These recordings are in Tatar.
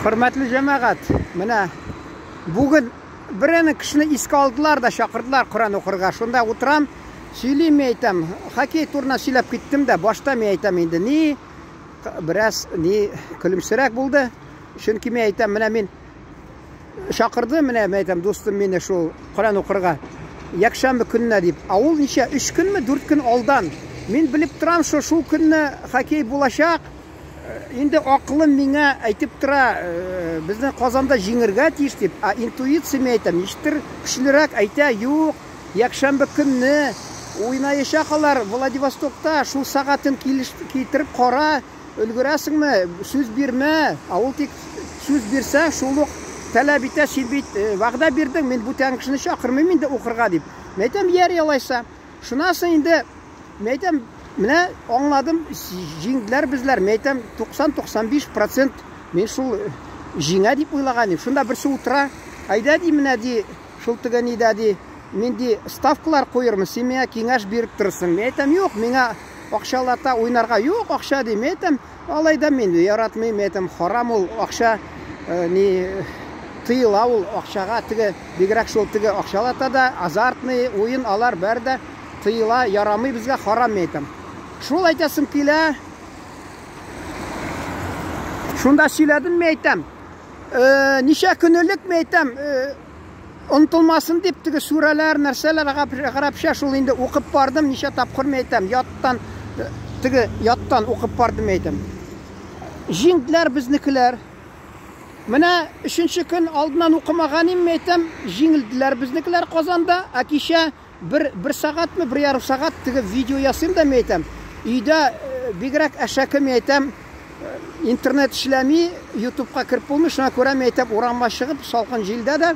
Хөрмәтле җәмәгать, менә бүген берәне кешене искә алдылар да чакырдылар Коръән укырга. Шунда утырам, сөйлим, мин әйтәм, хоккей турында сөйләп киттем дә, башта мин әйтәм инде, ни бераз ни көлемсерәк булды. Чөнки мин әйтәм, менә мин чакырды, менә мин әйтәм, дустым мине шул Коръән укырга якшәмбе көненә дип. Ә ул ничә, 3 көнме, 4 көн алдан. Мин белеп торам, шул шул көнне хоккей булачак. Инде акылым миңа әйтеп тора, безнең Казанда җиңергә тиеш дип, ә интуиция мин әйтәм, ничектер көчлерәк әйтә, юк, якшәмбе көнне уйнаячак алар Владивостокта, шул сәгатен китереп кара, өлгерәсеңме, сүз бирмә, ә ул тик сүз бирсәң, шул ук таләп итә, син бит вәгъдә бирдең, мин бүтән кешене чакырмыйм инде укырга дип. Мин әйтәм, ярый алайса. Шуннан соң инде Мин әйтәм, менә аңладым, җиңделәр безләр. Мин әйтәм, 90-95 процент мин шул җиңә дип уйлаган идем. Шунда берсе утыра, әйдә ди, менә ди, шул теге нидә ди, мин ди ставкалар куермын, син миңа киңәш биреп торырсың. Мин әйтәм, юк, миңа акчалата уйнарга юк акча ди. Мин әйтәм, алай да мин яратмыйм, мин әйтәм, харам ул акча, ни тыела ул акчага, теге бигрәк шул теге акчалата да азартный уен алар бәр дә Тыела, ярамый безгә, харам мин әйтәм. Шул әйтәсем килә. Шунда сөйләдем мин әйтәм. Э, ничә көн элек мин әйтәм, э, онытылмасын дип теге сүрәләр, нәрсәләр гарәпчә шул инде укып бардым, ничә тапкыр мин әйтәм, яттан э, теге яттан укып бардым мин әйтәм. Җиңделәр безнекеләр. Менә өченче көн алдыннан укымаган идем, әйтәм, җиңелделәр безнекеләр Казанда, ә кичә Бер, бер сәгатьме, бер ярым сәгать теге видео ясыйм да, мин әйтәм. Өйдә э, бигрәк әшәке, мин әйтәм, э, интернет эшләми, ютубка кереп булмый, шуңа күрә мин әйтәм, урамга чыгып, салкын җилдә дә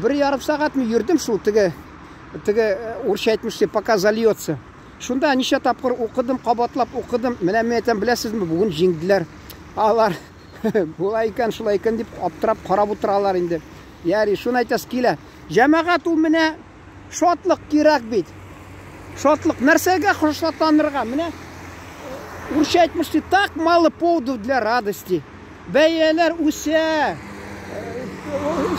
бер ярым сәгатьме йөрдем шул теге, теге э, урысча әйтмешли, пока зальется. Шунда ничә тапкыр укыдым, кабатлап укыдым. Менә мин әйтәм, беләсезме, бүген җиңделәр. Алар болай икән, шулай икән дип аптырап карап утыралар инде. Яри, шуны әйтәсе килә. Җәмәгать ул менә Шатлык кирәк бит. Шатлык. Нәрсәгә шатланырга? Менә урысча әйтмешли, так мало поводов для радости. Бәяләр үсә.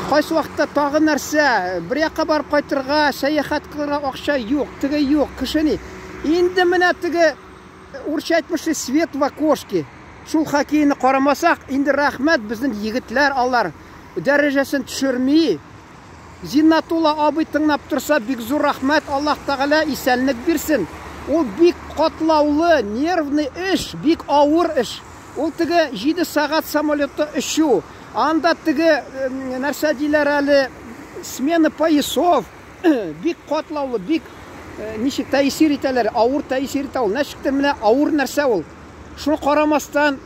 Кайсы вакытта тагы нәрсә? Бер якка барып кайтырга, сәяхәт кылырга акча юк, теге юк, кеше ни. Инде менә теге урысча әйтмешли, свет в окошке. Шул хоккейны карамасак, инде рәхмәт, безнең егетләр алар дәрәҗәсен төшерми. Зиннатулла абый тыңнап торса, бик зур рәхмәт, Аллаһ Тәгалә исәнлек бирсен. Ул бик катлаулы, нервный эш, бик авыр эш. Ул теге 7 сәгать самолетта очу, анда теге нәрсә диләр әле, смена поясов, бик катлаулы, бик ничек тәэсир итәләр, авыр тәэсир итә ул. Ничектер менә авыр нәрсә ул. Шуны карамастан,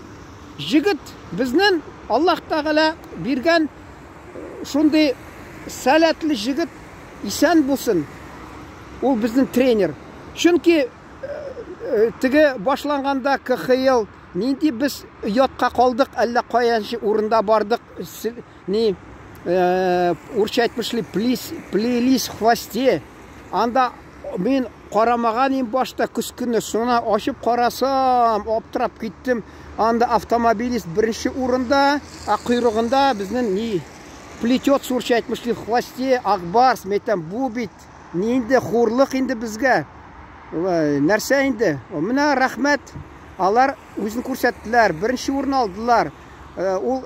җегет безнең Аллаһ Тәгалә биргән Шундый сәләтле җегет исән булсын. Ул безнең тренер. Чөнки э, э, теге башланганда КХЛ нинди без оятка калдык, әллә каянчы урында бардык, ни э, урысча әйтмешли, плис, плелись в хвосте. Анда мин карамаган идем башта көз көне, шуны ачып карасам, аптырап киттем. Анда автомобилист беренче урында, ә койрыгында безнең ни плетет урысча әйтмешли, в хвосте Акбарс. Мин әйтәм, бу бит нинди хурлык инде безгә. Нәрсә инде? Менә рәхмәт, алар үзен күрсәттеләр, беренче урын алдылар. Ул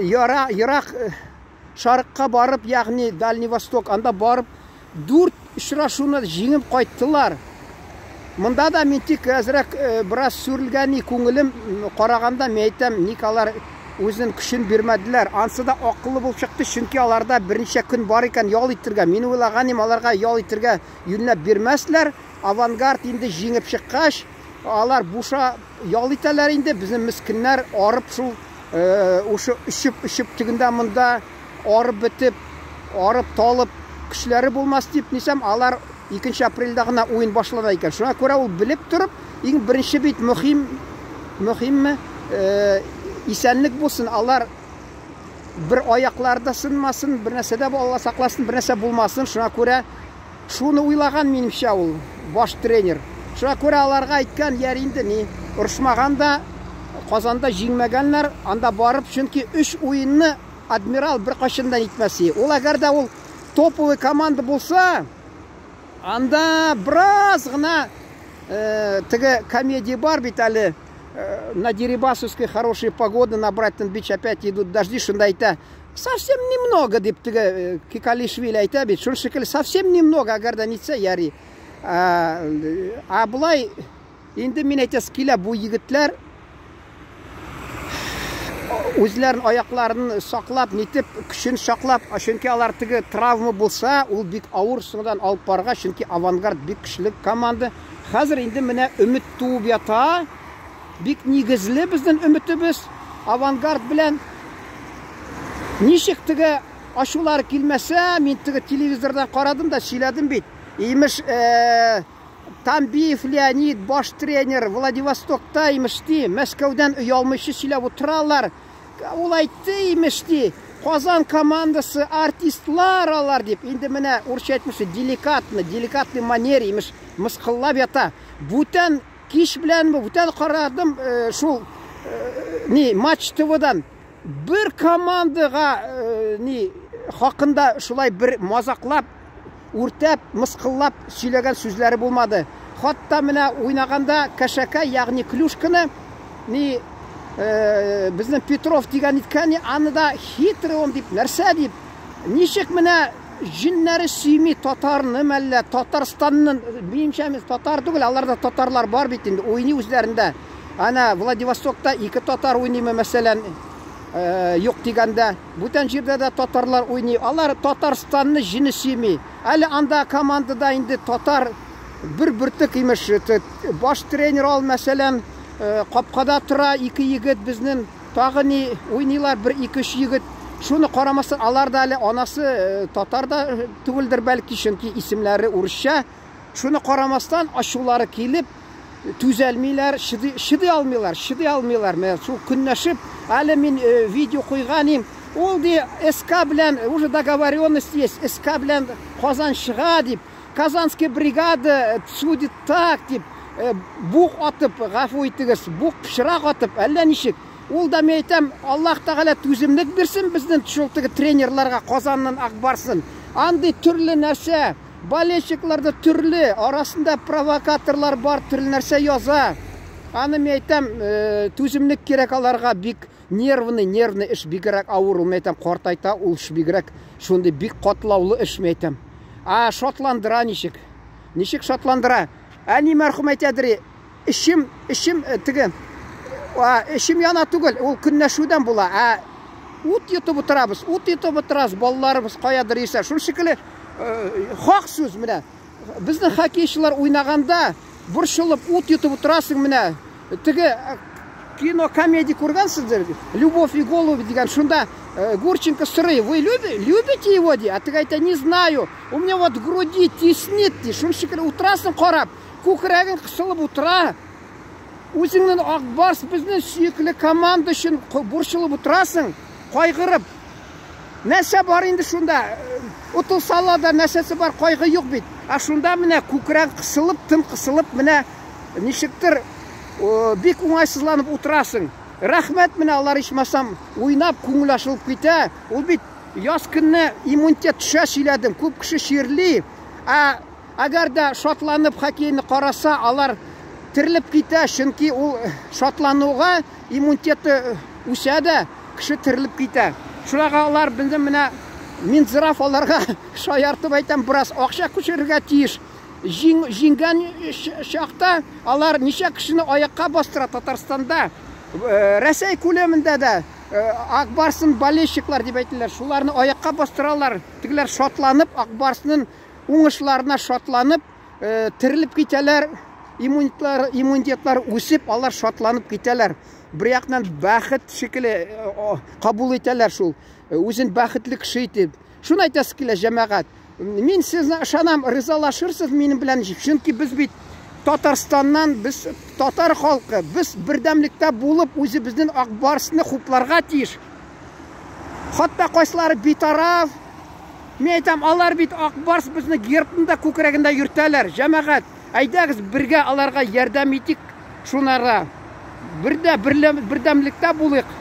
яра, ерак шарыкка барып, ягъни Дальний Восток, анда барып Дүрт очрашуны җиңеп кайттылар. Монда да мин тик әзрәк э, бераз сүрелгән ни күңелем караганда мин әйтәм, ник алар үзенең көчен бирмәделәр. Ансы да акыллы булып чыкты, чөнки аларда берничә көн бар икән ял итәргә. Мин уйлаган идем, аларга ял итәргә юньләп бирмәсләр. Авангард инде җиңеп чыккач, алар буша ял итәләр инде. Безнең мескеннәр арып шул э, ушы очып-очып тегендә монда арып бетеп, арып талып, көчләре булмас дип нисәм, алар 2 апрельдә гына уен башлана икән. Шуңа күрә ул белеп торып, иң беренче бит мөһим, мөһимме, э, исәнлек булсын, алар бер аяклары да сынмасын, бер нәрсә дә Алла сакласын, бер нәрсә булмасын. Шуңа күрә шуны уйлаган минемчә ул баш тренер. Шуңа күрә аларга әйткән, яр инде ни, орышмаган да, Казанда җиңмәгәннәр, анда барып, чөнки өч уенны Адмирал беркайчан да итмәс. Ул әгәр дә ул топовый команда булса, анда бераз гына теге комедия бар бит әле, на Дерибасовской хорошие погоды, на Брайтон-Бич опять идут дожди, шунда әйтә, совсем немного дип теге Кикалишвили әйтә бит, шул шикелле совсем немного, әгәр дә нитсә, яри. Ә болай инде мин әйтәсе килә, бу егетләр үзләрен аякларын саклап, нитеп, көчен саклап, чөнки алар теге травма булса, ул бик авыр соңдан алып барырга, чөнки Авангард бик көчле команда. Хәзер инде менә өмет туып ята. Бик нигезле безнең өметебез Авангард белән. Ничек теге ачулар килмәсә, мин теге телевизордан карадым да сөйләдем бит. Имеш, Тамбиев Леонид, баш тренер Владивостокта, имеш ди, Мәскәүдән оялмыйча сөйләп утыралар. Ул әйтте, имеш ди, Казан командасы артистлар алар дип. Инде менә урысча әйтмешли, деликатно, деликатный манере, имеш, мыскыллап ята. Бүтән кич беләнме, бүтән карадым, шул ни Матч ТВдан бер командага ни хакында шулай бер мазаклап, үртәп, мыскыллап сөйләгән сүзләре булмады. Хатта менә уйнаганда кәшәкә, ягъни клюшканы ни безнең Петров дигән иткән, аны да хитрый он дип, нәрсә дип, ничек менә җиннәре сөйми татарны мәллә, Татарстанны, минемчә, татар түгел, аларда татарлар бар бит инде, уйный үзләрендә. Ана Владивостокта ике татар уйныймы, мәсәлән, юк дигәндә, бүтән җирдә дә татарлар уйный. Алар Татарстанны җине сөйми. Әле анда командада инде татар бер бөртек имеш, баш тренер ал, мәсәлән, капкада тора ике егет безнең, тагы ни уйныйлар бер ике өч егет. Шуны карамастан, алар да әле анасы татар да түгелдер бәлки, чөнки исемнәре урысча. Шуны карамастан ачулары килеп, түзәлмиләр, чыдый алмыйлар, чыдый алмыйлар. Менә шул көнләшеп, әле мин видео куйган идем. Ул ди СК белән уже договоренность есть, СК белән Казан чыга дип, Казанская бригада судит так дип, бук атып, гафу итегез, бук пычрак атып, әллә ничек. Ул да мин әйтәм, Аллаһ Тәгалә түземлек бирсен безнең шул теге тренерларга, Казаннан Ак Барсын. Андый төрле нәрсә, болельщиклар да төрле, арасында провокаторлар бар, төрле нәрсә яза. Аны мин әйтәм, түземлек кирәк аларга, бик нервный, нервный эш бигрәк авыр, ул мин әйтәм, картайта ул эш бигрәк шундый бик катлаулы эш, мин әйтәм. А шатландыра ничек? Ничек шатландыра? Әни мәрхүм әйтәдер, эчем, эчем теге, эчем яна түгел, ул көнләшүдән була. Ә ут йотып утырабыз, ут йотып утырабыз, балаларыбыз каядыр йөрсә. Шул шикелле хак сүз менә. Безнең хоккейчылар уйнаганда борчылып ут йотып утырасың менә. Теге кино комедия күргәнсездер, Любовь и голуби дигән, шунда Гурченко сорый, вы любите его, ди? А теге әйтә, не знаю, у меня вот груди теснит, ди. Шул шикелле утырасың карап, күкрәгең кысылып утыра. Үзеңнең Ак Барс безнең сөекле команда өчен борчылып утырасың, кайгырып. Нәрсә бар инде шунда? Отылсалар да нәрсәсе бар, кайгы юк бит. Ә шунда менә күкрәк кысылып, тын кысылып, менә ничектер бик уңайсызланып утырасың. Рәхмәт менә алар ичмасам уйнап күңел ачылып китә. Ул бит яз көнне иммунитет төшә сөйләдем, күп кеше чирли. Ә әгәр дә шатланып хоккейны караса, алар терелеп китә, чөнки ул шатлануга иммунитеты үсә дә, кеше терелеп китә. Шуңа алар безнең менә Минздрав аларга шаяртып әйтәм, бераз акча күчерергә тиеш. Җиңгән чакта алар ничә кешене аякка бастыра Татарстанда, Рәсәй күләмендә дә Ак Барсын болельщиклар дип әйтәләр. Шуларны аякка бастыралар. Тегеләр шатланып, Ак Барсның уңышларына шатланып, терелеп китәләр. Иммунитетлар үсеп, алар шатланып китәләр. Бер яктан бәхет шикелле кабул итәләр шул. Үзен бәхетле кеше итеп. Шуны әйтәсе килә, җәмәгать. Мин сезне ышанам, ризалашырсыз минем белән, чөнки без бит Татарстаннан, без татар халкы, без бердәмлектә булып үзебезнең Ак Барсны хупларга тиеш. Хатта кайсылары битараф. Мин әйтәм, алар бит Ак Барс безне гербны да күкрәгендә йөртәләр. Җәмәгать, әйдәгез бергә аларга ярдәм итик шунарга. Бердә бердәмлектә булыйк.